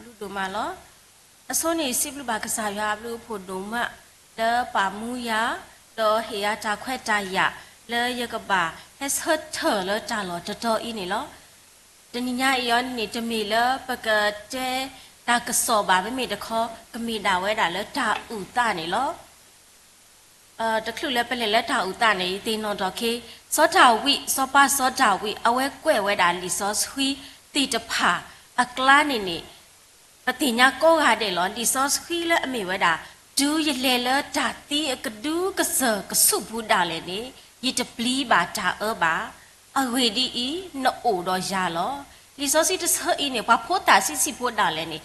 ဘျုးဒိၣ်မးလီၤ. အဆိန့ၣ် စံးဘျုးဘၣ်ကစၢ်ယွၤအဘျုးအဖှိၣ်ဒိၣ်မး လၢပာ်မူယၤ ဒီးဟ့ၣ်ယၤတၢ်ခွဲးတၢ်ယာ် လၢယကဘၣ်ဟဲဆၢထၢၣ်လၢတၢ်လီၢ်တတီၤအံၤန့ၣ်လီၤ. တနံၤညါအံၤအီၤန့ၣ် တမ့ၢ်လၢပကတဲတၢ်ကစီၣ်ဘၣ်, မ့မ့ၢ်တခီ ကမ့ၢ်ဒၣ်ဝဲဒၣ်လၢတၢ်အုၣ်သးန့ၣ်လီၤ. တချုးလၢပလဲၤလၢတၢ်အုၣ်သးန့ၣ် ယသ့ၣ်နီၣ်ထီၣ်က့ၤ စီၤဒၤဝံး, စီၤပၤစီၤဒၤဝံး အဝဲကွဲးဝဲဒၣ်လံာ်စီဆှံသ့ၣ်တဖၣ်အကျါန့ၣ်န့ၣ် ပသ့ၣ်ညါကိးဂၤဒဲးလီၤ. လံာ်စီဆှံလၢအမ့ၢ်ဝဲဒၣ် တုၤယလဲၤလၢတၢ်သံအကဒုကစၢၢ်ကဆူးပူၤဒၣ်လဲာ်န့ၣ် ယတပျံၤဘၣ်တၢ်အၢဘၣ်. အဂ့ၢ်ဒ်အံၤ, နအိၣ်ဒီးယၤလီၤ. လံာ်စီဆှံတဆၢအံၤန့ၣ် ပှၤဖိသၣ်ဆံးဆံးဖိဒၣ်လဲာ်န့ၣ်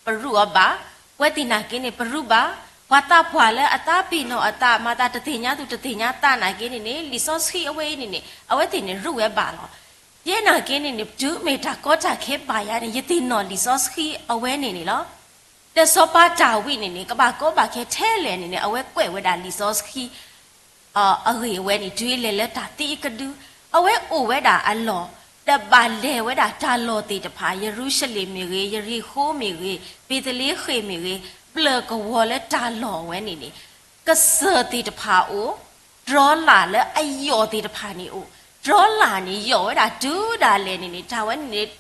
ပရူးအီၤဘၣ်, ပဝဲသ့ၣ်နာ်က့န့ၣ် ပရူးဘၣ်, ပှၤသးပှၢ်လၢအသးပ့ၤနီၣ်အသး မၤသးတသ့ၣ်ညါသူၣ်တသ့ၣ်ညါသးနာ်က့န့ၣ်န့ၣ် လံာ်စီဆှံအဝဲအံၤန့ၣ်န့ၣ် အဝဲသ့ၣ်န့ၣ်ရူးဝဲဘၣ်လီၤ. ယဲနာ်က့န့ၣ်န့ၣ် တုၤမ့ၢ်တၢ်ကီတၢ်ခဲဘၣ်ယၤန့ၣ် ယသ့ၣ်နီၣ်လံာ်စီဆှံအဝဲန့ၣ်န့ၣ်လီၤ. ဒီးစီၤပၤဒၤဝံးန့ၣ်န့ၣ် ကဘၣ်ကီဘၣ်ခဲထဲလဲၣ်န့ၣ်န့ၣ် အဝဲကွဲးဝဲဒၣ်လံာ်စီဆှံ အဂ့ၢ်အဝဲန့ၣ် တုၤလဲၤလၢတၢ်သံအကဒု, အဝဲအိၣ်ဝဲဒၣ်အလီၢ် ဒီးဘၣ်လဲၤဝဲဒၣ်တၢ်လီၢ်သ့ၣ်တဖၣ်, ယရူၤၡလ့ၣ်မ့ၢ်ဂ့ၤ, ယရံၣ်ဃိမ့ၢ်ဂ့ၤ, ဘ့းသလ့ဃ့ၣ်မ့ၢ်ဂ့ၤ, ဘျၢၣ်ကဝီၤလၢတၢ်လီၢ်အဝဲန့ၣ်န့ၣ် ကစၢၢ်သ့ၣ်တဖၣ်အိၣ်, တြီလၣ်လၢအယီၣ်သ့ၣ်တဖၣ်န့ၣ်အိၣ်, တြီလၣ်န့ၣ်ယီၣ်ဝဲဒၣ်တုၤဒၣ်လဲာ်န့ၣ်န့ၣ် တၢ်ဝဲန့ၣ်န့ၣ်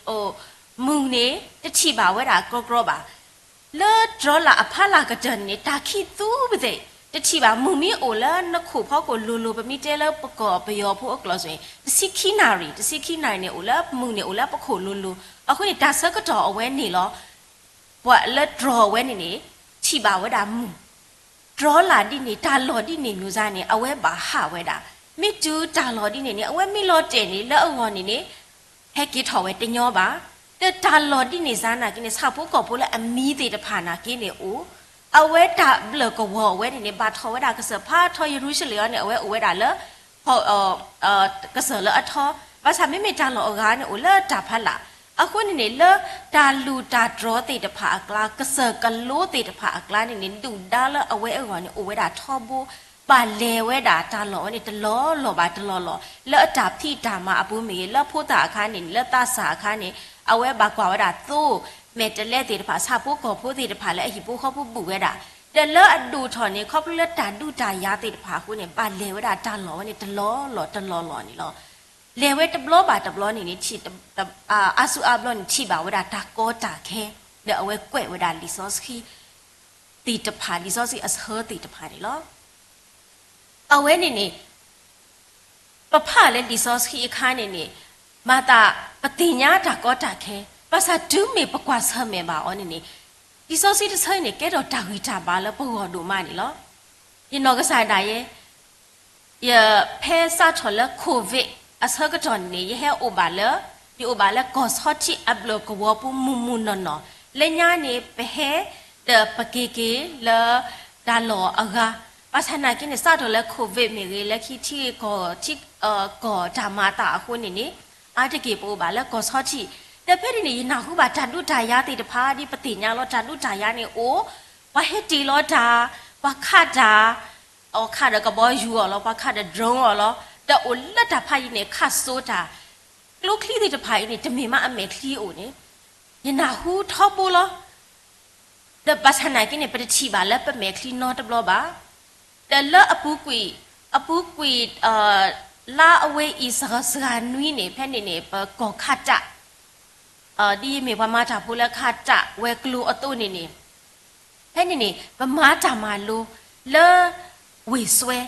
မုၢ်န့ၣ် တထံၣ်ဘၣ်ဝဲဒၣ်ကြီကြီဘၣ်. လၢတြီလၣ်အဖီလာ်ကတၢၢ်န့ၣ်န့ၣ် တၢ်ခံးသူပသ့ၣ် တထံၣ်ဘၣ်, မုၢ်မ့ၢ်အိၣ်လၢနခိၣ်ဖီခိၣ်လိၤလိၤ ပမ့ၢ်တဲလၢပကီၢ်ပယီၤဖိအကျိာ်န့ၣ် တဆံခံနၣ်ရံၣ်, တဆံခံနၣ်ရံၣ်န့ၣ် အိၣ်လၢမုၢ်န့ၣ်အိၣ်လၢပခိၣ်လိၤလိၤ, အဃိန့ၣ် တၢ်ဆၢကတီၢ်အဝဲန့ၣ်လီၤ. ပှၤလၢတြီအဝဲန့ၣ်န့ၣ် ထံၣ်ဘၣ်ဝဲဒၣ်မုၢ်, တြီလၣ်ဒ်န့ၣ် တၢ်လီၢ်ဒ်န့ၣ်နုၤစါန့ၣ် အဝဲဘၣ်ဟးဝဲဒၣ်, မ့ၢ်တုၤတၢ်လီၢ်ဒ်န့ၣ်န့ၣ် အဝဲမ့ၢ်လီၤတဲာ်န့ၣ် လၢအဂီၢ်န့ၣ်န့ၣ် ဟဲက့ၤထီၣ်ဝဲတညီဘၣ်. ဒီးတၢ်လီၢ်ဒ်န့ၣ်စါနာ်က့န့ၣ် ဆၣ်ဖိကီၢ်ဖိလၢအမံၤသ့ၣ်တဖၣ်နာ်က့န့ၣ်အိၣ်, အဝဲတၢ်ဘျၢၣ်ကဝီၤအဝဲန့ၣ်န့ၣ် ဘၣ်ထီၣ်ဝဲဒၣ်ကစၢၢ်ဖးထီ ယရူၤၡလ့ၣ်အီၤန့ၣ် အဝဲအိၣ်ဝဲဒၣ်လၢ ကစၢၢ်လၢအထီ, ဘၣ်ဆၣ်မ့မ့ၢ်တၢ်လီၢ်အဂၤန့ၣ် အိၣ်လၢတၢ်ဖီလာ်, အဃိန့ၣ်န့ၣ် လၢတၢ်လူၢ်တၢ်တြီသ့ၣ်တဖၣ်အကျါ ကစၢၢ်ကလိသ့ၣ်တဖၣ်အကျါန့ၣ်န့ၣ် ဒုၣ်ဒါလၢအဝဲအဂီၢ်န့ၣ် အိၣ်ဝဲဒၣ်ထီဘိ, ဘၣ်လဲၤဝဲဒၣ်တၢ်လီၢ်ဝဲန့ၣ် တလီၢ်လီၢ်ဘၣ်တလီၢ်လီၢ်, လၢအတၢ်ဖံးတၢ်မၤအပူၤမ့ၢ်ဂ့ၤ, လၢဖိသၣ်အခါန့ၣ် လၢသးစၢ်အခါန့ၣ် အဝဲဘၣ်ကွၢ်ဝဲဒၣ်သိ မဲာ်တဲးလဲးသ့ၣ်တဖၣ် ဆၣ်ဖိကီၢ်ဖိသ့ၣ်တဖၣ်လၢအဟံၣ်ဖိဃီဖိဘူးဝဲဒၣ်, ဒီးလၢအဒိၣ်ထီၣ်န့ၣ် ခီဖျိလၢတၢ်ဒုးတၢ်ယၤသ့ၣ်တဖၣ်အဃိန့ၣ် ဘၣ်လဲၤဝဲဒၣ်တၢ်လီၢ်ဝဲန့ၣ် တလီၢ်လီၢ်တလီၢ်လီၢ်န့ၣ်လီၤ. လဲၤဝဲတဘျီဘၣ်တဘျီန့ၣ်န့ၣ် အါစုအါဘျီန့ၣ် ထံၣ်ဘၣ်ဝဲဒၣ်တၢ်ကီတၢ်ခဲ လၢအဝဲကွဲးဝဲဒၣ်လံာ်စီဆှံသ့ၣ်တဖၣ်, လံာ်စီဆှံအဆၢသ့ၣ်တဖၣ်န့ၣ်လီၤ. အဝဲန့ၣ်န့ၣ် ပဖးလၢလံာ်စီဆှံအခါန့ၣ်န့ၣ် မၤသးပသ့ၣ်ညါတၢ်ကီတၢ်ခဲ, ဘၣ်ဆၣ်တုၤမ့ၢ်ပကွၢ်ဆၢၣ်မဲာ်ဘၣ်အီၤန့ၣ်န့ၣ် လံာ်စီဆှံတဆၢအံၤန့ၣ် ကဲထီၣ်တၢ်ဂံၢ်တၢ်ဘါလၢပဂီၢ်ဒိၣ်မးန့ၣ်လီၤ. ယနီၢ်ကစၢ်ဒၣ်ယဲ ယဖဲစးထီၣ်လၢ COVID အဆၢကတီၢ်န့ၣ်န့ၣ် ယဟဲအိၣ်ဘၣ်လၢ ယအိၣ်ဘၣ်လၢကီၢ်ဆီထံးအဘျၢၣ်ကဝီၤပူၤမုၢ်မုၢ်နီၢ်နီၢ်, လၢညါန့ၣ် ပဟဲဒီးပက့ၤက့ၤလၢတၢ်လီၢ်အဂၤ, ဘၣ်ဆၣ်နာ်က့န့ၣ် စးထီၣ်လၢ COVID မ့ၢ်ဂ့ၤ လၢခံထံကီၢ် ထံကီၢ်တၢ်မၤအသးအဃိန့ၣ်န့ၣ် အါတက့ၢ်ပအိၣ်ဘၣ်လၢကီၢ်ဆီထံး, ဒီးဖဲန့ၣ်န့ၣ် ယနၢ်ဟူဘၣ်တၢ်ဒုးတၢ်ယၤသ့ၣ်တဖၣ် ဒ်ပသ့ၣ်ညါလီၤ တၢ်ဒုးတၢ်ယၤန့ၣ်အိၣ်, ပှၤဟဲတ့ၢ်လီၤတၢ်, ပှၤခးတၢ် အီၤခးဒီးကဘီယူၤအီၤလီၤ, ပှၤခးဒီး drone အီၤလီၤ, ဒီးအိၣ်လၢတၢ်ဖးယံၤန့ၣ် ခးစိတၢ်, ကျိချံသ့ၣ်တဖၣ်အံၤန့ၣ် တမ့ၢ်မးအမဲာ်ချံအိၣ်န့ၣ်, ယနၢ်ဟူထီဘိလီၤ. ဒီးဘၣ်ဆၣ်နာ်က့န့ၣ် ပတထံၣ်ဘၣ်လၢပမဲာ်ချံနီတဘျီဘၣ်. ဒီးလၢအပူၤကွံာ်, အပူၤကွံာ် လါအဝဲအံၤစှၤစှၤနွံန့ၣ် ဖဲန့ၣ်န့ၣ် ပကီၢ်ခးတၢ် ဒ်ယမ့ၢ်ပှၤမၤတၢ်ဖိလၢခးတၢ်ဝဲၤကျိၤအသိးန့ၣ်န့ၣ်, ဖဲန့ၣ်န့ၣ် ပမၤတၢ်မၤလိလၢဝ့ၢ်စွဲ,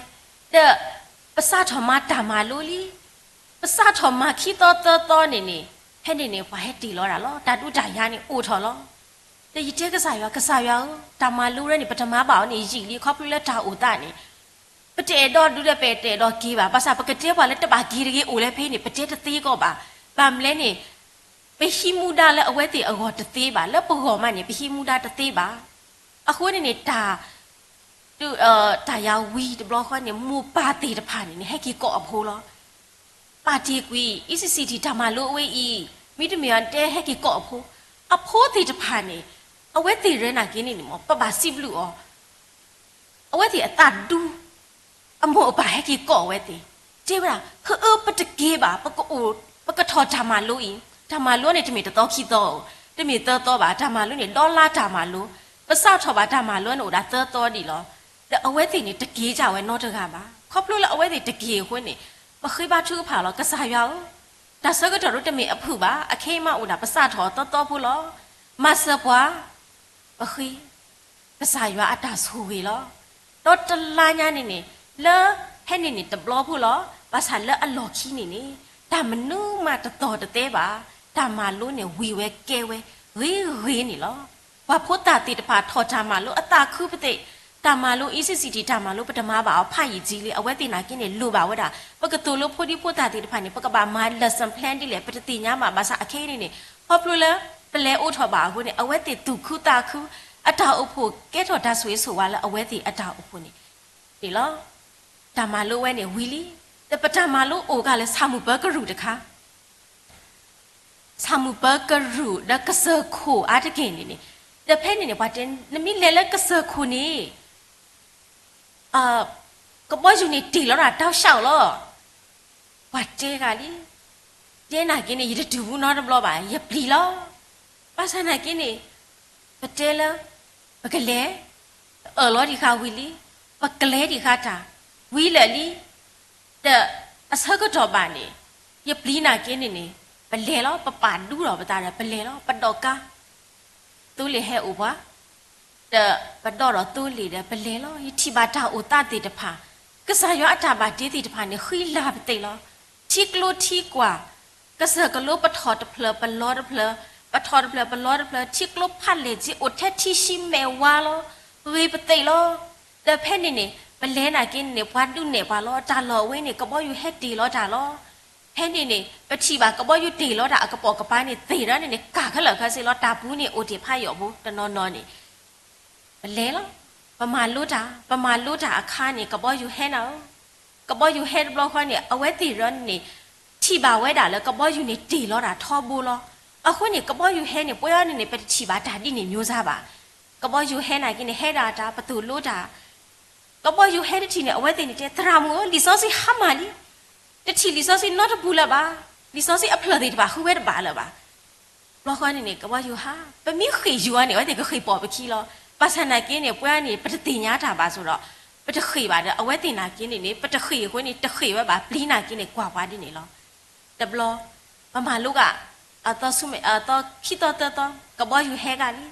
ဒီးပစးထီၣ်မၤတၢ်မၤလိလံ, ပစးထီၣ်မၤခံသီသၢသီန့ၣ်န့ၣ်, ဖဲန့ၣ်န့ၣ် ပှၤဟဲတ့ၢ်လီၤဒၣ်လီၤ, တၢ်ဒုးတၢ်ယၤန့ၣ်အိၣ်ထီၣ်လီၤ. ဒီးယတဲကစၢ်ယွၤ, ကစၢ်ယွၤဧၢ, တၢ်မၤလိဝဲန့ၣ် ပတမၤဘၣ်အီၤန့ၣ်ယံာ်လံ, ခီဖျိလၢတၢ်အိၣ်သးန့ၣ် ပတအဲၣ်ဒိးဒုးဒီးပတအဲၣ်ဒိးက့ၤဘၣ်. ဘၣ်ဆၣ်ပကတဲပှၤလၢတဘၣ်က့ၤတဂ့ၤအိၣ်လၢဖဲန့ၣ် ပတဲတသ့ကီးဘၣ်. ဘၣ်မနုၤလဲၣ်န့ၣ် ပဟံးမူဒါလၢအဝဲသ့ၣ်အဂီၢ်တသ့ဘၣ်, လၢပဂီၢ်မးန့ၣ် ပဟံးမူဒါတသ့ဘၣ်. အဃိန့ၣ်န့ၣ် တၢ် တၢ်ယၤဝံၤတဘျီဃီန့ၣ် မိၢ်ပၢ်သ့ၣ်တဖၣ်န့ၣ်န့ၣ် ဟဲက့ၤကိးအဖိလီၤ. ပာ်တ့ၢ်ကွံာ် အံၣ်စံၣ်စံၣ်ထံၣ် တၢ်မၤလိအဝဲအံၤ, မ့တမ့ၢ်အီၤတဲဟဲက့ၤကိးအဖိ, အဖိသ့ၣ်တဖၣ်န့ၣ် အဝဲသ့ၣ်ရဲၣ်နာ်က့န့ၣ်န့ၣ်မ့ၢ် ပဘၣ်စံးဘျုးအီၤ အဝဲသ့ၣ်အသးဒူ, အမိၢ်အပၢ်ဟဲက့ၤကိးအဝဲသ့ၣ်, တဲဝဲဒၣ် ဟၢအၢ ပတက့ၤဘၣ်, ပကအိၣ်, ပကထီၣ်တၢ်မၤလိအံၤ, တၢ်မၤလိန့ၣ်တမ့ၢ်တသီခံသီဧိၤ, တမ့ၢ်သၢသီဘၣ်, တၢ်မၤလိန့ၣ် ဒီလါတၢ်မၤလိ, ပစးထီၣ်ဘၣ်တၢ်မၤလိန့ၣ်အိၣ်ဒၣ်သၢသီဒံးလီၤ. ဒီးအဝဲသ့ၣ်န့ၣ် တက့ၤကဝဲနီတဂၤဘၣ်. ခီဖျိလၢအဝဲသ့ၣ်တက့ၤအဃိန့ၣ်, ပဃ့ဘါထုကဖၣ်လီၤ, ကစၢ်ယွၤဧၢ, တၢ်ဆၢကတီၢ်ဒိတမ့ၢ်အဖုၣ်ဘၣ်, အခဲအံၤမးအိၣ်ဒၣ်ပစးထီၣ်သၢသီဖိလီၤ. မၤစၢၤပှၤ, ပဃ့ ကစၢ်ယွၤအတၢ်ဆိၣ်ဂ့ၤလီၤ. ဒီးတလါညါန့ၣ်န့ၣ်, လၢဖဲန့ၣ်န့ၣ်တဘျီဖိလီၤ. ဘၣ်ဆၣ်လၢအလီၢ်ခံန့ၣ်န့ၣ်, တၢ်မနုၤမးတသီၣ်တသဲဘၣ်, တၢ်မၤလိန့ၣ် ဝံၤဝဲကဲဝဲဂ့ၤဂ့ၤန့ၣ်လီၤ. ပှၤဖိသၣ်သ့ၣ်တဖၣ်ထီၣ်တၢ်မၤလိအသးခုပသ့ၣ်, တၢ်မၤလိ E C C T တၢ်မၤလိ ပတမၤဘၣ်အီၤဖးယံာ်ကၠံလံ, အဝဲသ့ၣ်နာ်က့န့ၣ် လိၣ်ဘၣ်ဝဲဒၣ်, ပကသိၣ်လိဖိဒံဖိသၣ်သ့ၣ်တဖၣ်န့ၣ် ပကဘၣ်မၤ lesson plan ဒ်လဲၣ် ပတသ့ၣ်ညါဘၣ်. ဘၣ်ဆၣ်အခဲအံၤန့ၣ်န့ၣ်, ခီဖျိလၢ ပလဲၤအိးထီၣ်ဘၣ်အဃိန့ၣ် အဝဲသ့ၣ်သူၣ်ခုသးခု, အတၢ်အိၣ်ဖှိၣ်ကဲထီၣ်တၢ်ဆိၣ်ဂ့ၤဆိၣ်ဝါလၢအဝဲသ့ၣ်အတၢ်အိၣ်ဖှိၣ်န့ၣ်န့ၣ်လီၤ. တၢ်မၤလိဝဲန့ၣ်ဝံၤလံ. ဒီးပတၢ်မၤလိအိၣ်ကါလၢဆၣ်မုၢ်ပၢကရူၢ်တခါ, ဆၣ်မုၢ်ပၢကရူၢ်ဒီးကစၢၢ်ခိၣ်အါတက့ၢ်န့ၣ်န့ၣ်, ဒီးဖဲန့ၣ်န့ၣ် ပှၤတဲ နမ့ၢ်လဲၤလၢကစၢၢ်ခိၣ်န့ၣ် ကဘီယူၤန့ၣ်တ့ၢ်လီၤတၢ်တီဆှးလီၤ. ပှၤတဲဂၤလံ, တဲနာ်က့န့ၣ် ယတတုၤဘူးနီတဘျီဘၣ်, ယပျံၤလီၤ. ဘၣ်ဆၣ်နာ်က့န့ၣ်, ပတဲလၢ ပကလဲၤ, အၢၣ်လီၤဒံးဃာ်ဝံၤလံ, ပကျဲဒံးဃာ်တၢ်, ဝံၤလၢာ်လံ, ဒီးအဆၢကတီၢ်ဘၣ်န့ၣ်, ယပျံၤနာ်က့န့ၣ်န့ၣ်, ပလဲၤလီၤ, ပပာ်ဒူထီၣ်ပသးဒီး ပလဲၤလီၤ, ပဒိးကါ သိလ့ၣ်ဟဲအိၣ်ပှၤ, ဒီးပဒိးထီၣ်သိလ့ၣ်ဒီးပလဲၤလီၤ. ယထံၣ်ဘၣ်တၢ်အိၣ်သးသ့ၣ်တဖၣ်, ကစၢ်ယွၤအတၢ်ဘၣ်တ့သ့ၣ်တဖၣ်န့ၣ် ဃံလၤပသ့ၣ်လီၤ. ထံကျိထံကွၢ်, ကစၢၢ်ကလိပထီၣ်တဖျၢၣ်ပလီတဖျၢၣ်, ပထီၣ်တဖျၢၣ်ပလီတဖျၢၣ်, ထံကျိဖးလဲၢ်က့ အိၣ်ထဲထံဆှံမဲာ်ဝါလီၤ, ဂ့ၤပသ့ၣ်လီၤ. ဒီးဖဲန့ၣ်န့ၣ် ပလဲၤနာ်က့န့ၣ်န့ၣ် ပှၤဒုးနဲၣ်ပှၤလီၤ, တၢ်လီၢ်အဝဲန့ၣ် ကဘီယူၤဟဲတ့ၢ်လီၤတၢ်လီၤ. ဖဲန့ၣ်န့ၣ် ပထံၣ်ဘၣ်ကဘီယူၤတ့ၢ်လီၤတၢ်အကပိာ်ကပၤန့ၣ် သ့ၣ်ဒီးန့ၣ်န့ၣ် ကၢ်ခဲလၢာ်ခဲဆ့လီၤ. တၢ်ပူၤန့ၣ်အိၣ်တ့ၢ်ဖးယိာ်ဖိတနီၤနီၤန့ၣ် ပလဲၤလီၤ. ပမၤလိတၢ်, ပမၤလိတၢ်အခါန့ၣ် ကဘီယူၤဟဲနၤဧၢ, ကဘီယူၤဟဲတဘျီဃီန့ၣ် အဝဲသ့ၣ်ဒီးန့ၣ် ထံၣ်ဘၣ်ဝဲဒၣ်လၢကဘီယူၤန့ၣ်တ့ၢ်လီၤတၢ်ထီဘိလီၤ. အဃိန့ၣ် ကဘီယူၤဟဲန့ၣ် ပှၤအီၤန့ၣ်န့ၣ် ပတထံၣ်ဘၣ်တၢ်ဒ်န့ၣ်မျိုးစၢ်ဘၣ်. ကဘီယူၤဟဲနာ်က့န့ၣ် ဟဲဒၣ်တၢ် ပသိၣ်လိတၢ် ကဘီယူၤဟဲတထံၣ်န့ၣ် အဝဲသ့ၣ်န့ၣ်တဲ သရၣ်မုၣ်ဧၢ, လံာ်စီဆှံဟါမၢ်လံ, တထံၣ်လံာ်စီဆှံနီတပူၤလၢၤဘၣ်, လံာ်စီဆှံအဖျၢၣ်သ့ၣ်တဖၣ်ဃုဝဲတဘၣ်လၢၤဘၣ်. ဘျီဃီန့ၣ်န့ၣ် ကဘီယူၤဟါ, ပမ့ၢ်ဃ့ၢ်ယူၤအီၤန့ၣ် အဝဲသ့ၣ်ကဃ့ၢ်ပိာ်ပခံလီၤ. ဘၣ်ဆၣ်နာ်က့န့ၣ် ပှၤန့ၣ် ပတသ့ၣ်ညါတၢ်ဘၣ်ဆိဒီး ပတဃ့ၢ်ဘၣ်ဒီး အဝဲသ့ၣ်နာ်က့န့ၣ်န့ၣ် ပတဃ့ၢ်အဃိန့ၣ် တဃ့ၢ်ဝဲဘၣ် ပျံၤနာ်က့န့ၣ် ကွၢ်ပှၤဒ်န့ၣ်လီၤ. တဘျီ ပမၤလိဂၤ အသီဆူမဲာ် အသီခံသီသၢသီ ကဘီယူၤဟဲဂၤလံ.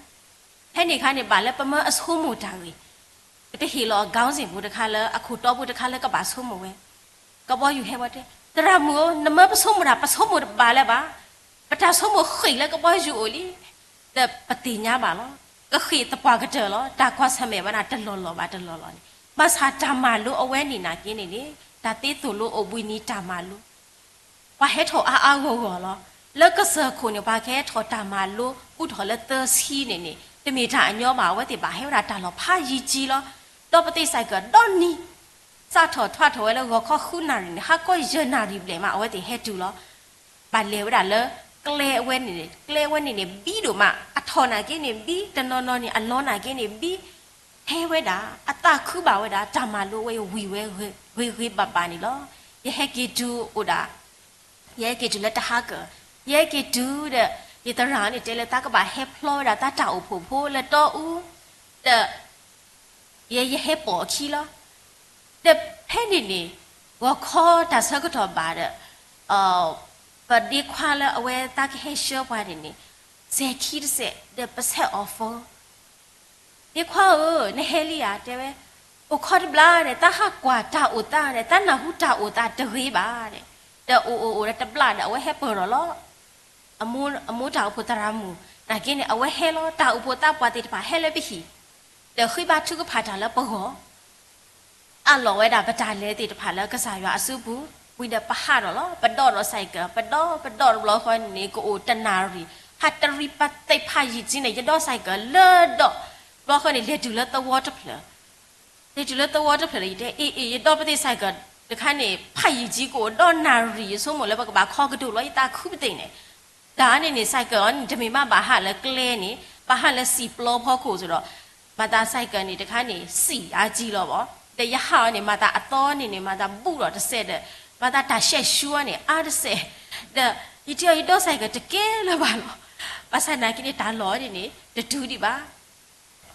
ဖဲန့ၣ်အခါန့ၣ် ဘၣ်လၢပမၢအဆိကမိၣ်တၢ်ဂ့ၢ်, ပတဟ့ၣ်လီၤအ ခေါင်းစဉ် ပူၤတခါလၢ အခိၣ်တီပူၤတခါလၢကဘၣ်ဆိကမိၣ်ဝဲ. ကဘီယူၤဟဲဝဲတဲ သရၣ်မုၣ်ဧၢ, နမၢပဆိကမိၣ်တၢ် ပဆိကမိၣ်တဘၣ်လၢၤဘၣ်. ပတၢ်ဆိကမိၣ်ဃ့ၢ်လၢကဘီယူၤအိၣ်လံ. ဒီးပသ့ၣ်ညါဘၣ်လီၤ. ကဃ့ၢ်သပှၢ်ကတၢၢ်လီၤ. တၢ်ကွၢ်ဆၢၣ်မဲာ်ဝဲဒၣ်တလီၢ်လီၢ်ဘၣ်တလီၢ်လီၢ်န့ၣ်, ဘၣ်ဆၣ်တၢ်မၤလိအဝဲန့ၣ်နာ်က့န့ၣ်န့ၣ် တၢ်သ့သိၣ်လိအိၣ်ဘှံးနံၤတၢ်မၤလိ ပှၤဟဲထီၣ်အါအါဂီၢ်ဂီၢ်လီၤ. လၢကစၢၢ်ခိၣ်န့ၣ် ပှၤကဟဲထီၣ်တၢ်မၤလိ ကူထီၣ်လၢသၢဆံန့ၣ်န့ၣ် တမ့ၢ်တၢ်အညီဘၣ်. အဝဲသ့ၣ်ဘၣ်ဟဲဝဲဒၣ်တၢ်လီၢ်ဖးယံၤကၠံလီၤ. ဒီးပသ့ၣ် ဆိုင်ကယ် ဒီနံၤ စးထီၣ်ထွးထီၣ်ဝဲလၢဂီၤခီဃုနၣ်ရံၣ်န့ၣ် ဟါခီယဲၢ်နၣ်ရံၣ်ဘျဲၣ်မး အဝဲသ့ၣ်ဟဲတုၤလီၤ. ဘၣ်လဲၤဝဲဒၣ်လၢ ကျဲအဝဲန့ၣ်န့ၣ်, ကျဲအဝဲန့ၣ်န့ၣ် ဘံဒိၣ်မး, အထီၣ်နာ်က့န့ၣ်ဘံ, တနီၤနီၤန့ၣ် အလီၤနာ်က့န့ၣ်ဘံ, ဟဲဝဲဒၣ် အသးခုဘၣ်ဝဲဒၣ် တၢ်မၤလိဝဲအံၤဝံၤဝဲဂ့ၤဂ့ၤဘၣ်ဘၣ်န့ၣ်လီၤ. ယဟဲက့ၤတုၤအိၣ်ဒၣ် ယဟဲက့ၤတုၤလၢတဟါကၢၢ်, ယဟဲက့ၤတုၤဒီး ယသရၣ်န့ၣ်တဲလၢ သးကဘၣ်ဟဲဖျီဝဲဒၣ်သးတၢ်အိၣ်ဖှိၣ်ဖိလၢတီအူ, ဒီး ယဲယဟဲပိာ်အခံလီၤ. ဒီးဖဲန့ၣ်န့ၣ် ဂီၤခီတၢ်ဆၢကတီၢ်ဘၣ်ဒီး ပဒ့ခွါလၢအဝဲသးကဟဲဆှၢပှၤန့ၣ်န့ၣ် စဲၤခံတစဲး ဒီးပဆဲးအီၤဖိ ဒ့ခွါဧၢ, နဟဲလံဧါ တဲဝဲ, အိၣ်ခီတဘျီဒီး သးဟးကွၢ်တၢ်အိၣ်သးဒီး သးနၢ်ဟူတၢ်အိၣ်သးဒီး တၢ်နၢ်ဟူတၢ်အိၣ်သးတဂ့ၤဘၣ်ဒီး, ဒီးအိၣ်အိၣ်အိၣ်ဒီးတဘျီဒီး အဝဲဟဲပၢၢ်ထီၣ်လီၤ. အမိၢ်တၢ်အိၣ်ဖှိၣ်သရၣ်မုၣ် နာ်က့န့ၣ် အဝဲဟဲလီၤ. တၢ်အိၣ်ဖှိၣ်သးပှၢ်သ့ၣ်တဖၣ်ဟဲလၢပဟံၣ်, ဒီးဃ့ဘါထုကဖၣ်တၢ်လၢပဂီၢ် အးလီၤဝဲဒၣ်ပတၢ်လဲၤသ့ၣ်တဖၣ်လၢကစၢ်ယွၤအစုပူၤ, ဝံၤဒီးပဟးထီၣ်လီၤ. ပဒိးဒီး ဆိုင်ကယ်, ပဒိးပဒိးတဘျီဃီန့ၣ်န့ၣ် ကအိၣ်တနၣ်ရံၣ်, ဟးတရံးပသ့ၣ်ဖးယံာ်ကၠံန့ၣ် ယဒိး ဆိုင်ကယ် လၢဒီး တဘျီဃီန့ၣ် လဲၤတုၤလၢသဝီတဖျၢၣ်, လဲၤတုၤလၢသဝီတဖျၢၣ်ဒီး ယတဲ အ့ၣ်အ့ၣ် ယဒိးပသ့ၣ် ဆိုင်ကယ် တခါန့ၣ် ဖးယံာ်ကၠံ ကအိၣ်ဒီးနၣ်ရံၣ် ယဆိကမိၣ်လၢပကဘၣ်ခီကဒိၣ်လီၤ ယသးခုပသ့ၣ်န့ၣ် တၢ်န့ၣ်န့ၣ် ဆိုင်ကယ် အီၤန့ၣ် တမ့ၢ်မးဘၣ်ဟးလၢကျဲန့ၣ် ဘၣ်ဟးလၢစံာ်ပျီဖီခိၣ်စ့ၢ်ဒီး မၤသး ဆိုင်ကယ် န့ၣ်တခါန့ၣ် စံာ်အါကံလီၤဘၣ်. ဒီးယဟးအီၤန့ၣ် မၤသးအသီန့ၣ်န့ၣ် မၤသးဘူးဒီးတစဲးဒီး မၤသးတၢ်ရှဲၣ်ရှူအီၤန့ၣ် အါတစဲး ဒီးယတဲအီၤ ယဒိး ဆိုင်ကယ် တကဲလၢၤဘၣ်လီၤ. ဘၣ်ဆၣ်နာ်က့န့ၣ် တၢ်လီၢ်န့ၣ်န့ၣ် တတုၤဒံးဘၣ်.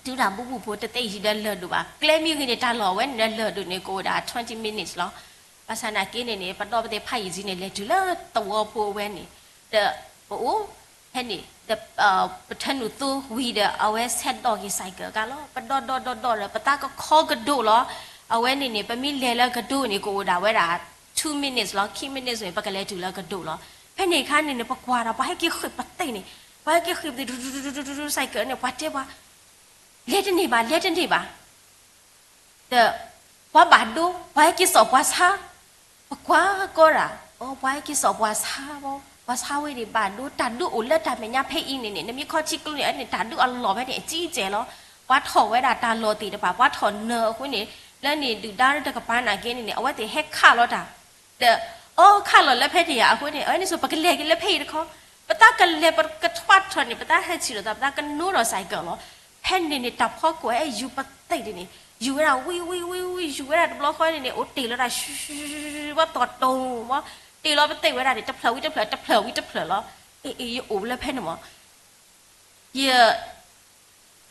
တုၤတၢ်ဘူၣ်ဘူၣ်ဖိတသ့ၣ်ယံၤဒီးလၢၢ်ဒိၣ်ဘၣ်. ကျဲမ့ၢ်ဂ့ၤန့ၣ် တၢ်လီၢ်ဝဲန့ၣ်ဒီးလၢၢ်ဒိၣ်န့ၣ် ကအိၣ်ဝဲဒၣ် twenty minutes လီၤ. ဘၣ်ဆၣ်နာ်က့န့ၣ်န့ၣ် ပဒီပသ့ၣ်ဖးယံၤကံန့ၣ် လဲၤတုၤလၢသဝီဖိဝဲန့ၣ် ဒီးပအိၣ်ဖဲန့ၣ် ဒီး ပထၢနုာ်သိဝံၤဒီး အဝဲဆဲးဒီးက့ၤ cycle ကါလီၤ. ပဒီဒီဒီဒီဒီး ပသးကခီကဒိၣ်လီၤ. အဝဲန့ၣ်န့ၣ် ပမ့ၢ်လဲၤလၢကဒိၣ်န့ၣ် ကအိၣ်ဒၣ်ဝဲဒၣ် two minutes လီၤ. three minutes န့ၣ် ပကလဲၤတုၤလၢကဒိၣ်လီၤ. ဖဲန့ၣ်အခါန့ၣ်န့ၣ် ပကွၢ်ဒီးပှၤဟဲက့ၤဃ့ၢ်ပသ့ၣ်, ပှၤဟဲက့ၤဃ့ၢ်ပသ့ၣ် cycle န့ၣ် ပှၤတဲပှၤ လဲၤတန့ၢ်ဘၣ်, လဲၤတန့ၢ်ဘၣ်. ဒီးပှၤဘၣ်ဒိ, ပှၤဟဲက့ၤစိာ်ပှၤဆါ, ပကွၢ်ကီဒၣ်, အိ ပှၤဟဲက့ၤစိာ်ပှၤဆါဘၣ်, ပှၤဆါဝဲန့ၣ်ဘၣ်ဒိ, တၢ်ဒုးအိၣ်လၢတၢ်မဲာ်ညါဖဲအံၤန့ၣ်န့ၣ် နမ့ၢ်ခီထံကျိန့ၣ် အန့ၣ်တၢ်ဒုးအလီၢ်ဖဲန့ၣ် အကံကဲလီၤ. ပှၤထီၣ်ဝဲဒၣ်တၢ်လီၢ်သ့ၣ်တဖၣ် ပှၤထီၣ်နၢၤအဃိန့ၣ် လၢန့ၣ်ဒုၣ်ဒါတကပၤနာ်က့န့ၣ်န့ၣ် အဝဲသ့ၣ်ဟဲခးလီၤတၢ် ဒီး အိ ခးလီၤလၢဖဲန့ၣ်ဧါအဃိန့ၣ် အဝဲန့ၣ်ဆိ ပကလဲၤက့ၤလၢဖဲအံၤတခီ, ပသးကလဲၤပကထွါထီၣ်န့ၣ် ပသးဟဲဆံးလိာ်သး ပသးကနိဒီး cycle လီၤ. ဖဲန့ၣ်န့ၣ် တၢ်ဖီခိၣ်ဟဲယူၤပသ့ၣ်န့ၣ်န့ၣ် ယူၤဝဲဒၣ်ဝံဝံဝံဝံ ယူၤဝဲဒၣ်တဘျီဃီန့ၣ်န့ၣ် အိၣ်တ့ၢ်လီၤတၢ် ဘၣ်သီၣ်တိၢ်မး, တ့ၢ်လီၤပသ့ၣ်ဝဲဒၣ်န့ၣ် တဖျၢၣ်ဝံတဖျၢၣ် တဖျၢၣ်ဝံတဖျၢၣ်လီၤ. အ့ၣ်အ့ၣ် ယအိၣ်လၢဖဲန့ၣ်မး ယ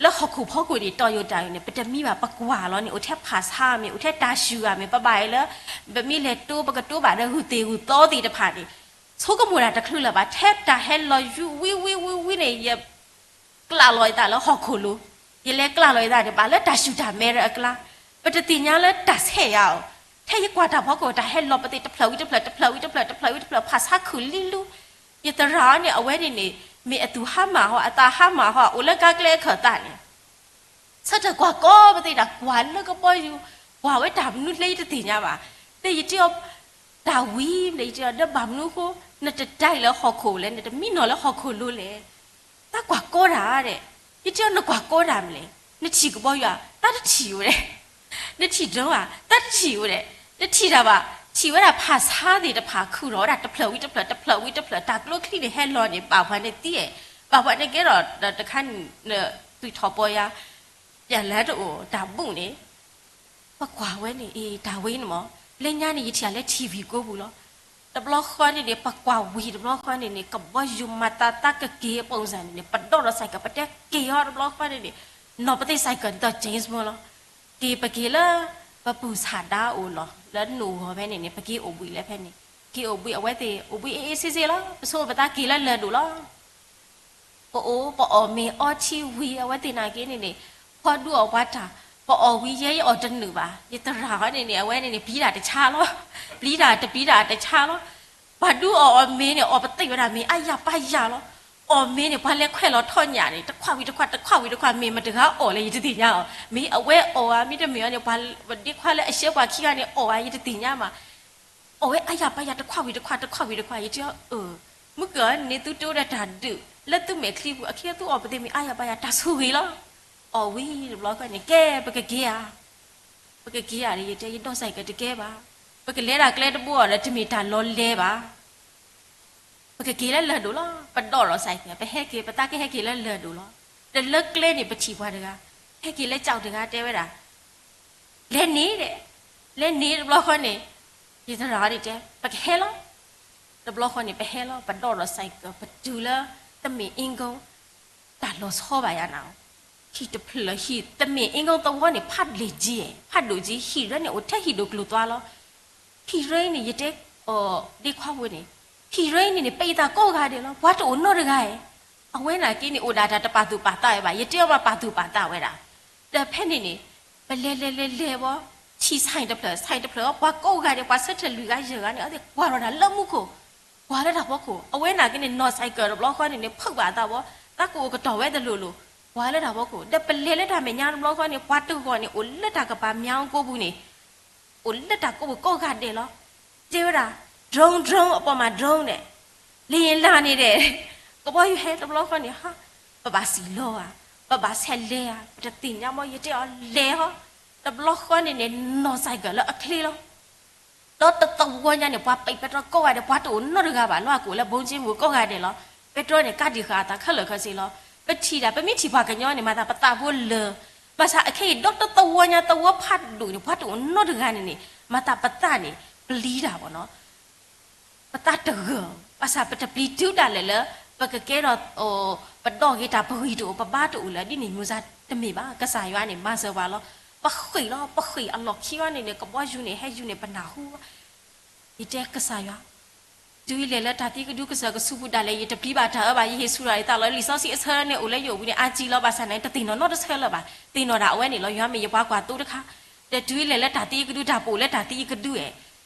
လၢဟီၣ်ခိၣ်ဖီခိၣ်န့ၣ် တီၢ်ယိၤတၢ်န့ၣ် ပတမံဘၣ် ပကွၢ်လီၤန့ၣ် အိၣ်ထဲဖးဆါမ့ၢ် အိၣ်ထဲတၢ်စူၤဧါမ့ၢ် ပဘၣ်အံၤလၢ ပမ့ၢ်လဲၤတိ ပကတိဘၣ်ဒီးဂုၢ်သ့ၣ်ဂုၢ်သီသ့ၣ်တဖၣ်န့ၣ် ဆိကမိၣ်တၢ်တချုးလၢၤဘၣ် ထဲတၢ်ဟဲလီၤယူၤဝံဝံဝံဝံန့ၣ် ယ ကျးလီၤယသးလၢဟီၣ်ခိၣ်လိၤ, ယလဲၤကျးလီၤယသးန့ၣ် ဘၣ်လၢတၢ်စူၤတၢ်မဲဒီးအကျါ, ပတသ့ၣ်ညါလၢတၢ်ဆဲးယၤအီၤ, ထဲယကွၢ်တၢ်ဖီခိၣ် တၢ်ဟဲလီၤပသ့ၣ် တဖျၢၣ်ဝံတဖျၢၣ် တဖျၢၣ်ဝံတဖျၢၣ် တဖျၢၣ်ဝံတဖျၢၣ် ဖးဆါခုၣ်လံလူ, ယသရၣ်န့ၣ် အဝဲန့ၣ်န့ၣ် မ့ၢ်အသူၣ်ဟါမၢ်ဟီ အသးဟါမၢ်ဟီ အိၣ်လၢကါကျဲအခၢၣ်သးန့ၣ် ဆၢထၢၣ်ကွၢ်ကီပသ့ၣ်တၢ် ကွၢ်လၢကဘီယူၤ, ကွၢ်ဝဲတၢ်မနုၤလဲၣ်ယတသ့ၣ်ညါဘၣ်, ဒီးယတဲအီၤ တၢ်ဝံၤဒီး ယတဲအီၤ ဒီးဘၣ်မနုၤအဃိ နတတဲလၢဟီၣ်ခိၣ်လဲၣ် နတမံနီၤလၢဟီၣ်ခိၣ်လိၤလဲၣ်, သးကွၢ်ကီတၢ်ဒဲး, ယတဲအီၤ နကွၢ်ကီတၢ်မနုၤလဲၣ်, နထံၣ်ကဘီယူၤဧါ သးတထံၣ်ဝဲဒဲး, နထံၣ်ဒိဧါ သးတထံၣ်ဝဲဒဲး, နထံၣ်တၢ်ဘၣ် ထံၣ်ဝဲဒၣ်ဖးဆါသ့ၣ်တဖၣ်ခုၣ်ထီၣ်ဝဲဒၣ် တဖျၢၣ်ဝံတဖျၢၣ် တဖျၢၣ်ဝံတဖျၢၣ် တၢ်ကျိချံန့ၣ်ဟဲလီၤန့ၣ် ဘၣ်ပှၤန့ၣ်သံ, ဘၣ်ပှၤန့ၣ်ကဲထီၣ်ဒီးတခါန့ၣ် သွံၣ်ထီၣ်ပီယါ ပျၢ်လၢတအိၣ်တၢ်ဘူၣ်န့ၣ်, ပကွၢ်ဝဲန့ၣ် အ့ၣ် တၢ်ဝံၤန့ၣ်မး, လၢညါန့ၣ် ယထံၣ်လၢ ထံၣ်ဝံၤ ကိးပူၤလီၤ. တဘျီဃီန့ၣ်န့ၣ် ပကွၢ်ဝံၤတဘျီဃီန့ၣ်န့ၣ် ကဘီယူၤမၤသးသးကက့ၤအပူၤစ့ၢ်န့ၣ်န့ၣ် ပဒီၣ်ဒီး cycle ပတဲက့ၤအီၤတဘျီဃီန့ၣ်န့ၣ် နီၢ်ပသ့ၣ် cycle ဒီး James မီလီၤ. က့ၤပက့ၤလၢ ပပုၢ်ဆၣ်ဒါအိၣ်လီၤ လၢနအိၣ်ဂီၤဖဲန့ၣ်န့ၣ် ပက့ၤအိၣ်ဘှံးလၢဖဲန့ၣ်, က့ၤအိၣ်ဘှံး အဝဲသ့ၣ်အိၣ်ဘှံးအ့ၣ်အ့ၣ်ဆ့ဆ့လီၤ. ပဆိပသးက့ၤလၢလၢၢ်ဒိၣ်လီၤ. ပအိၣ် ပအီၣ်မ့ၤအီထံဝံၤ အဝဲသ့ၣ်နာ်က့န့ၣ်န့ၣ် ဖီဒူအီၣ်ပှၤတၢ်, ပအီၣ်ဝံၤယဲယအီၣ်တနုာ်ဘၣ်. ယသရၣ်ဟီန့ၣ်န့ၣ် အဝဲန့ၣ်န့ၣ် ပျံၤတၢ်တဆါလီၤ. ပျံၤတၢ်တပျံၤတၢ်တဆါလီၤ. ပှၤဒူအီၣ်အီၣ်မ့ၤန့ၣ် အီၣ်ပသ့ၣ်ဝဲဒၣ်မ့ၤအါယၤပါယၤလီၤ. အီၣ်မ့ၤန့ၣ် ပှၤလဲၤခွဲးလီၤထီၣ်ညၣ်န့ၣ် တခွးဝံၤတခွး တခွးဝံၤတခွး မ့ၢ်မတဂၤအီၣ်လဲၣ် ယတသ့ၣ်ညါအီၤ. မ့ၢ်အဝဲအီၣ်ဧါ မ့တမ့ၢ်အီၤန့ၣ် ပှၤဒ့ခွါလၢအရှဲပှၤခံဂၤန့ၣ် အီၣ်ဧါ ယတသ့ၣ်ညါမး အီၣ်ဝဲအါယၤပါယၤ တခွးဝံၤတခွး တခွးဝံၤတခွး ယတဲအီၤ အၢ မုၢ်ကၢၢ်န့ၣ် သုတအိၣ်ဒီးတၢ်ဒုး လၢသုမဲာ်ချံပူၤ အခံသုအီၣ်ပသ့ၣ်မ့ၤအါယၤပါယၤ တၢ်ဆိၣ်ဂ့ၤလီၤ. အီၣ်ဝံၤတဘျီဃီန့ၣ် ကဲ ပကက့ၤဧါ, ပကက့ၤဧါဒီး ယတဲ ယဒိးစဲးကတကဲဘၣ်, ပကလဲၤဒၣ်ကျဲတဘိအီၤဒီး တမ့ၢ်တၢ်လီၤလဲၤဘၣ် ပကက့ၤလၢလၢၢ်ဒိၣ်လီၤ. ပဒီၣ်ဒီးစဲးကဲ ပဟဲက့ၤ ပသးကဟဲက့ၤလၢလၢၢ်ဒိၣ်လီၤ. ဒီးလၢကျဲန့ၣ် ပထံၣ်ပှၤတဂၤ ဟဲက့ၤလၢကၠီၣ်တဂၤ တဲဝဲဒၣ် လဲၤန့ၣ်ဒီး လဲၤန့ၣ်တဘျီဃီန့ၣ် ယသရၣ်န့ၣ်တဲ ပကဟဲလီၤ. တဘျီဃီန့ၣ် ပဟဲလီၤ ပဒီၣ်ဒီးစဲးကဲ ပတုၤလၢ တမ့ၢ်အ့ၣ်ကိ တၢ်လီၤဆီဘၣ်ယၤနၤ, ဟံၣ်တဖျၢၣ်ဟံၣ် တမ့ၢ်အ့ၣ်ကိသဝီန့ၣ် ဖးလ့ၢ်က့ ဖးဒိၣ်က့ ဟံၣ်ရၢန့ၣ် အိၣ်ထဲဟံၣ်ဒိၣ်ကျိၤသွါလီၤ. ဟံၣ်ရၢန့ၣ် ယတဲ အီၤ ဒ့ခွါဖိန့ၣ် ဟံၣ်ရၢန့ၣ်န့ၣ် ပံးသးကိးဂၤဒဲးလီၤ ပှၤတအိၣ်နီတဂၤဧၢ. အဝဲနာ်က့န့ၣ် အိၣ်ဒၣ်တၢ်တပာ်သူၣ်ပာ်သးဝဲဘၣ် ယတဲအီၤ ပာ်သူၣ်ပာ်သးဝဲဒၣ်. ဒီးဖဲန့ၣ်န့ၣ် ပလဲၤလဲၤလဲၤလဲၤဘီ ထံၣ် ဆိုင် တဖျၢၣ် ဆိုင် တဖျၢၣ်အီၤ ပှၤကိးဂၤဒဲး ပှၤဆၢထၢၣ်လွံၢ်ဂၤယဲၢ်ဂၤန့ၣ် အဝဲသ့ၣ်ကွၢ်ထီၣ်တၢ်လၢမူခိၣ် ကွၢ်လၢတၢ်ဖီခိၣ် အဝဲနာ်က့န့ၣ် နီၢ် ဆိုင် တဘျီဃီန့ၣ်န့ၣ် ဖုးဘၣ်အသးဘီ သးကအိၣ်ကတီၢ်ဝဲတလိၤလိၤ ကွၢ်လၢတၢ်ဖီခိၣ် ဒီးပလဲၤလၢတၢ်မဲာ်ညါတဘျီဃီန့ၣ် ပှၤတဂီၤန့ၣ် အိၣ်လၢတၢ်ကပၤမၠါကိပူၤန့ၣ် အိၣ်လၢတၢ်ကိးပူၤကိးဂၤဒဲးလီၤ. တဲဝဲဒၣ် drone drone အပိာ်မး drone န့ၣ် လေယာဉ်လမ်းန့ၣ်ဒီး ကဘီယူၤဟဲတဘျီဃီန့ၣ် ဟါ ပဘၣ်စံၣ်လီၤဧါ ပဘၣ်ဆဲးလဲၤဧါ ပတသ့ၣ်ညါဘီ ယတဲအီၤလဲၤဟီ တဘျီဃီန့ၣ်န့ၣ် နီၢ် ဆိုင် လၢအချ့လီၤ. ဒီးတသဝီညါန့ၣ် ပှၤပံးပဲတြီကိးဂၤဒဲး ပှၤတအိၣ်နီတဂၤဘၣ် လီၤအကအိၣ်လၢ ဘိန်းကြီးပူၤ ကိးဂၤဒဲးလီၤ. ပဲတြီန့ၣ် ကးတံာ်ဃာ်အသးခဲလၢာ်ခဲဆ့လီၤ. ပထံၣ်ဒၣ် ပမ့ၢ်ထံၣ်ပှၤကညီန့ၣ် မၤသးပသးဖိလၢာ် ဘၣ်ဆၣ်အခဲအံၤ ဒီတသဝီညါသဝီဖးဒိၣ်န့ၣ် ပှၤတအိၣ်နီတဂၤန့ၣ်န့ၣ် မၤသးပသးန့ၣ် ပျံၤတၢ်ဘီနီၤ ပသးတဂၢၢ် ဘၣ်ဆၣ်ပတပျံၤတုၤဒၣ်လဲာ်လၢ ပကကဲထီၣ် အိၣ် ပဒီၣ်ဂ့ၤတၢ်ပဂံၢ်တအိၣ် ပဘါတအိၣ်လၢၤ ဒ်န့ၣ်မ့ၢ်စ့ၢ်တမ့ၢ်ဘၣ်. ကစၢ်ယွၤန့ၣ် မၤစၢၤပှၤလီၤ. ပဃ့ၢ်လီၤ, ပဃ့ၢ်အလီၢ်ခံဝဲန့ၣ်န့ၣ် ကဘီယူၤန့ၣ် ဟဲယူၤန့ၣ် ပနၢ်ဟူဘၣ်. ယတဲကစၢ်ယွၤ, တုၤယလဲၤလၢတၢ်သံကဒုကစၢၢ်ကဆူးပူၤဒၣ်လဲာ် ယတပျံၤဘၣ်တၢ်အၢဘၣ်. ယဟ့ၣ်ဆူၣ်ထီၣ်ယသးလီၤ. လံာ်စီဆှံအဆၢန့ၣ်အိၣ်လၢယအိၣ်ပူၤန့ၣ် အါကံလီၤ. ဘၣ်ဆၣ်န့ၣ် တသ့ၣ်နီၣ်နီတဆၢလၢၤဘၣ်. သ့ၣ်နီၣ်ဒၣ်အဝဲန့ၣ်လီၤ. ယွၤမ့ၢ်ယပှၤကွၢ်သိတခါ, ဒီးတုၤယလဲၤလၢတၢ်သံကဒု တၢ်ပအိၣ်လၢတၢ်သံကဒုဧဲ,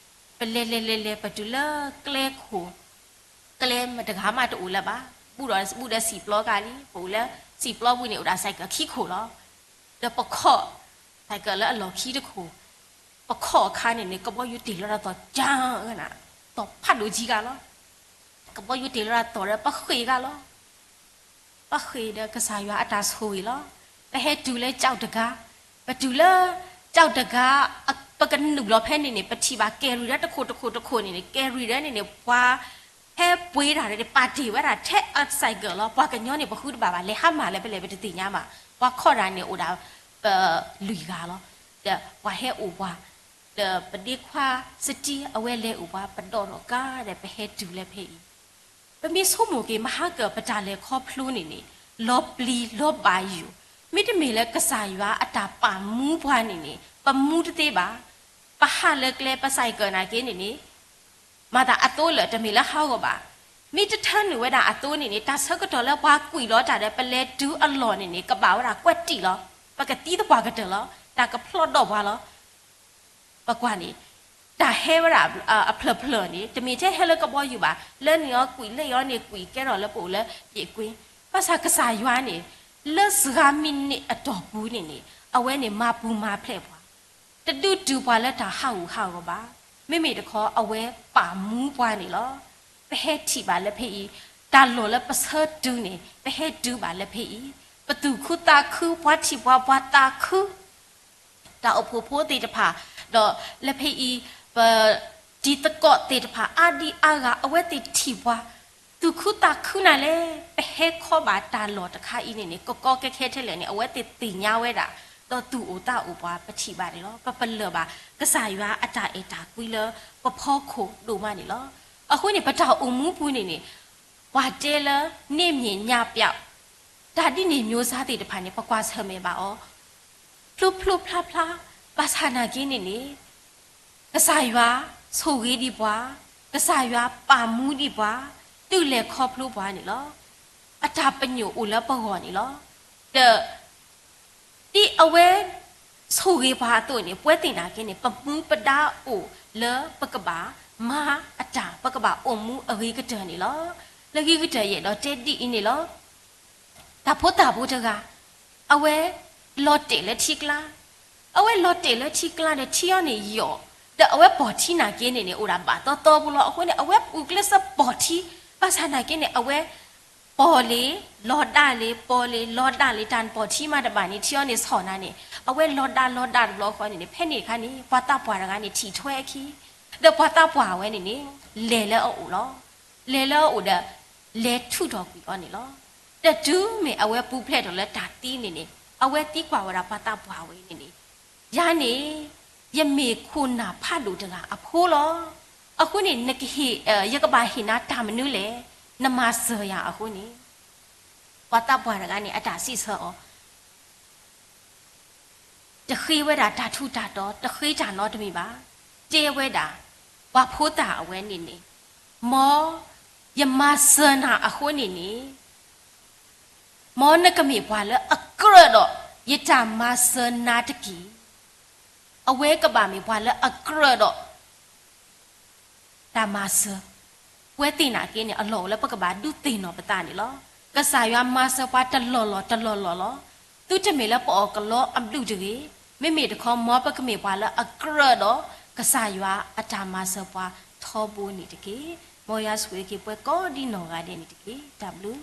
ပလဲၤလဲၤလဲၤလဲၤ ပတုၤလၢကျဲခိၣ် ကျဲမတဂၤမးတအိၣ်လၢၤဘၣ်. ဘူးဒီးဘူးဒီးစံာ်ပျီကါလံ, ပအိၣ်လၢစံာ်ပျီပူၤန့ၣ် အိၣ်ဒၣ်စဲးကၢးခံခိၣ်လီၤ. ဒီးပခီၣ်စဲးကၢးလၢအလီၢ်ခံတခိၣ်, ပခီၣ်အခါန့ၣ်န့ၣ် ကဘီယူၤတ့ၢ်လီၤတၢ်သီၣ်ကၢၢ်နၤ, သီၣ်ဖးဒိၣ်ကံဂၤလီၤ. ကဘီယူၤတ့ၢ်လီၤတၢ်သီၣ်ဒီး ပဃ့ၢ်ဂၤလီၤ. ပဃ့ၢ်ဒီးကစၢ်ယွၤအတၢ်ဆိၣ်ဂ့ၤလီၤ. ပဟဲတုၤလၢကၠီၣ်တဂၤ, ပတုၤလၢကၠီၣ်တဂၤ, ပကနုာ်လီၤဖဲန့ၣ်န့ၣ် ပထံၣ်ဘၣ်ကဲၤရံၣ်ဒၢတခိၣ်တခိၣ်တခိၣ်န့ၣ်န့ၣ် ကဲၤရံၣ်ဒၢန့ၣ်န့ၣ် ပှၤဟဲပှ့ၤတၢ်ဒီး ပာ်တ့ၢ်ဝဲဒၣ်ထဲအစဲးကၢးလီၤ. ပှၤကညီန့ၣ် ပဃုတဘၣ်ဘၣ်, လဲၤဟါမၢ်လၢဖဲလဲၣ် ပတသ့ၣ်ညါဘၣ်. ပှၤခီၣ်တၢ်န့ၣ်အိၣ်ဒၣ် ပလွံၢ်ဂၤလီၤ. ဒီးပှၤဟဲအိၣ်ပှၤ, ဒီးပဒ့ခွါစတံ အဝဲလဲၤအိၣ်ပှၤ ပဒီၣ်ထီၣ်ကါဒီး ပဟဲတုၤလၢဖဲအံၤ ပမ့ၢ်ဆိကမိၣ်က့ၤ မဟါကၢၢ်ပတၢ်လဲၤခီဖျိန့ၣ်န့ၣ် လီၤပျံၤလီၤဘၣ်ယိၣ်, မ့တမ့ၢ်လၢကစၢ်ယွၤအတၢ်ပာ်မူပှၤန့ၣ်န့ၣ် ပမူတသ့ဘၣ်. ပဟးလၢကျဲ ပစဲးကၢးနၤက့န့ၣ်န့ၣ် မၤသးအသိလၢာ် တမ့ၢ်လၢဟးဂီၤဘၣ်. မ့ၢ်တထၢနုာ်ဝဲဒၣ်အသိန့ၣ်န့ၣ် တၢ်ဆၢကတီၢ်လၢပှၤကွံာ်လီၤတၢ်ဒီး ပလဲၤတုၤအလီၢ်န့ၣ်န့ၣ် ကဘၣ်ဝဲဒၣ်ကွဲးတံၢ်လီၤ. ပကသံသပှၢ်ကတၢၢ်လီၤ. တၢ်ကဖျီၣ်ဒီးပှၤလီၤ. ပကွၢ်န့ၣ် တၢ်ဟဲဝဲဒၣ်အဖျၢၣ်ဖျၢၣ်န့ၣ် တမ့ၢ်ထဲဟဲလၢကဘီယူၤဘၣ်, လၢန့ၣ်အီၤကွံာ် လၢအံၤန့ၣ်ကွံာ် ကဲထီၣ်လၢပအိၣ်လၢယ့ၣ်ကွ့, ဘၣ်ဆၣ်ကစၢ်ယွၤန့ၣ် လၢစှၤမံးနံးအတီၢ်ပူၤန့ၣ်န့ၣ် အဝဲန့ၣ်မၤပူၤမၤဖျဲးပှၤ, တဒုးတုၤပှၤလၢတၢ်ဟးဂူာ်ဟးဂီၤဘၣ်. မ့မ့ၢ်တခီ အဝဲပာ်မူပှၤန့ၣ်လီၤ. ပဟဲထံၣ်ဘၣ်လၢဖဲအံၤ တၢ်လီၢ်လၢပဆၢတုၤန့ၣ် ပဟဲတုၤဘၣ်လၢဖဲအံၤ, ပသူၣ်ခုသးခု ပှၤထံၣ်ပှၤ ပှၤသးခု တၢ်အိၣ်ဖှိၣ်ဖိသ့ၣ်တဖၣ်, ဒီးလၢဖဲအံၤ ပတံၤသကိးသ့ၣ်တဖၣ် အါဒံအါဂၤ အဝဲသ့ၣ်ထံၣ်ပှၤ သူၣ်ခုသးခုနၤလဲၣ်. ပဟဲခီဘၣ်တၢ်လီၢ်တခါအံၤန့ၣ်န့ၣ် ကကီကဲခဲထဲလဲၣ်န့ၣ် အဝဲသ့ၣ်သ့ၣ်ညါဝဲဒၣ်, ဒီးသူၣ်အိၣ်သးအိၣ်ပှၤ ပထံၣ်ဘၣ်န့ၣ်လီၤ. ပပလၢၢ်ဘၣ် ကစၢ်ယွၤအတၢ်အဲၣ်တၢ်ကွံလၢပဖီခိၣ်ဒိၣ်မးန့ၣ်လီၤ. အဃိန့ၣ် ပတၢ်အိၣ်မူပူၤန့ၣ်န့ၣ် ပှၤတဲလၢ နေ့မြင်ညပျောက်, တၢ်ဒ်န့ၣ်မျိုးစားသ့ၣ်တဖၣ်န့ၣ် ပကွၢ်ဆၢၣ်မဲာ်ဘၣ်အီၤ ဖျိဖျိဖျါဖျါ, ဘၣ်ဆၣ်နာ်က့န့ၣ်န့ၣ် ကစၢ်ယွၤဆိၣ်ဂ့ၤဒံးပှၤ, ကစၢ်ယွၤပာ်မူဒံးပှၤ, တုၤလဲၤခီဖျိပှၤန့ၣ်လီၤ. အတၢ်ပညိၣ်အိၣ်လၢပဂီၢ်န့ၣ်လီၤ. ဒီး ဒ်အဝဲဆိၣ်ဂ့ၤပှၤအသိးန့ၣ် ပဝဲသ့ၣ်နာ်က့န့ၣ် ပမူပဒါအိၣ်လၢပကဘၣ်မၤအတၢ် ပကဘၣ်အိၣ်မူအဂ့ၤကတၢၢ်န့ၣ်လီၤ. လၢဂ့ၤကတၢၢ်ယအဲၣ်ဒိးတဲဒ်အံၤန့ၣ်လီၤ. တၢ်ဖိသၣ်ဖိတဂၤ အဝဲလီၤတဲာ်လၢထံကျါ, အဝဲလီၤတဲာ်လၢထံကျါဒီးထံအီၤန့ၣ်ယိာ်, ဒီးအဝဲပိာ်ထံနာ်က့န့ၣ်န့ၣ် အိၣ်ဒၣ်ဘၣ်သီသီဖိလီၤ. အဃိန့ၣ် အဝဲအုၣ်ကျဲစၢးပိာ်ထံ, ဘၣ်ဆၣ်နာ်က့န့ၣ် အဝဲ ပိာ်လံ, လီၤဒၣ်လံ, ပိာ်လံ, လီၤဒၣ်လံ, တၢ်ပိာ်ထံမးတဘၣ်န့ၣ် ထံအီၤန့ၣ်ဆီၣ်နၤန့ၣ် အဝဲလီၤဒၣ်လီၤဒၣ်တဘျီဃီန့ၣ်န့ၣ် ဖဲန့ၣ်တခါန့ၣ် ပှၤသးပှၢ်တဂၤန့ၣ် ထံၣ်ထွဲအခံ, ဒီးပှၤသးပှၢ်ဝဲန့ၣ်န့ၣ် လဲၤလၢအအိၣ်လီၤ. လဲၤလၢအအိၣ်ဒီး လဲၤထုးထီၣ်ကွံာ်အီၤန့ၣ်လီၤ. ဒီးတုၤမ့ၢ်အဝဲပူၤဖျဲးထီၣ်လၢတၢ်သံန့ၣ်န့ၣ် အဝဲသံကွၢ်ဝဲဒၣ်ပှၤသးပှၢ်ဝဲန့ၣ်န့ၣ် ယၤန့ၣ် ယမ့ၢ်ခိၣ်နၢ်ဖးဒိၣ်တဂၤအဖိလီၤ. အဃိန့ၣ် နကဟ့ၣ်, ယကဘၣ်ဟ့ၣ်နၤတၢ်မနုၤလဲၣ်, နမၤစၢၤယၤအဃိန့ၣ် ပှၤသးပှၢ်တဂၤန့ၣ် အတၢ်စံးဆၢအီၤ တဃ့ဝဲဒၣ်တၢ်ထူးတၢ်တီၤ, တဃ့တၢ်နီတမံၤဘၣ်. တဲဝဲဒၣ် ပှၤဖိသၣ်အဝဲန့ၣ်န့ၣ်, မ်ယမၤစၢၤနၤအဃိန့ၣ်န့ၣ် မ်နကမ့ၢ်ပှၤလၢအကြၢးဒီး ယတၢ်မၤစၢၤနၤတက့ၢ်. အဝဲကဘၣ်မ့ၢ်ပှၤလၢအကြၢးဒီး တၢ်မၤစၢၤ, ပဝဲသ့ၣ်နာ်က့န့ၣ် အလီၢ်အိၣ်လၢပကဘၣ်ဒုးသ့ၣ်နီၣ်ပသးန့ၣ်လီၤ. ကစၢ်ယွၤမၤစၢၤပှၤတလီၢ်လီၢ်တလီၢ်လီၢ်လီၤ. သုတမ့ၢ်လၢပအီၣ်ကလီအဘျုးတဂ့ၤ, မ့မ့ၢ်တခီ မ်ပကမ့ၢ်ပှၤလၢအကြၢးဒီး ကစၢ်ယွၤအတၢ်မၤစၢၤပှၤထီဘိန့ၣ်တက့ၢ်. မ်ယွၤဆိၣ်ဂ့ၤက့ၤပှၤကိးဒ်နီၢ်ဂၤဒဲးန့ၣ်တက့ၢ်. တၢ်ဘျုး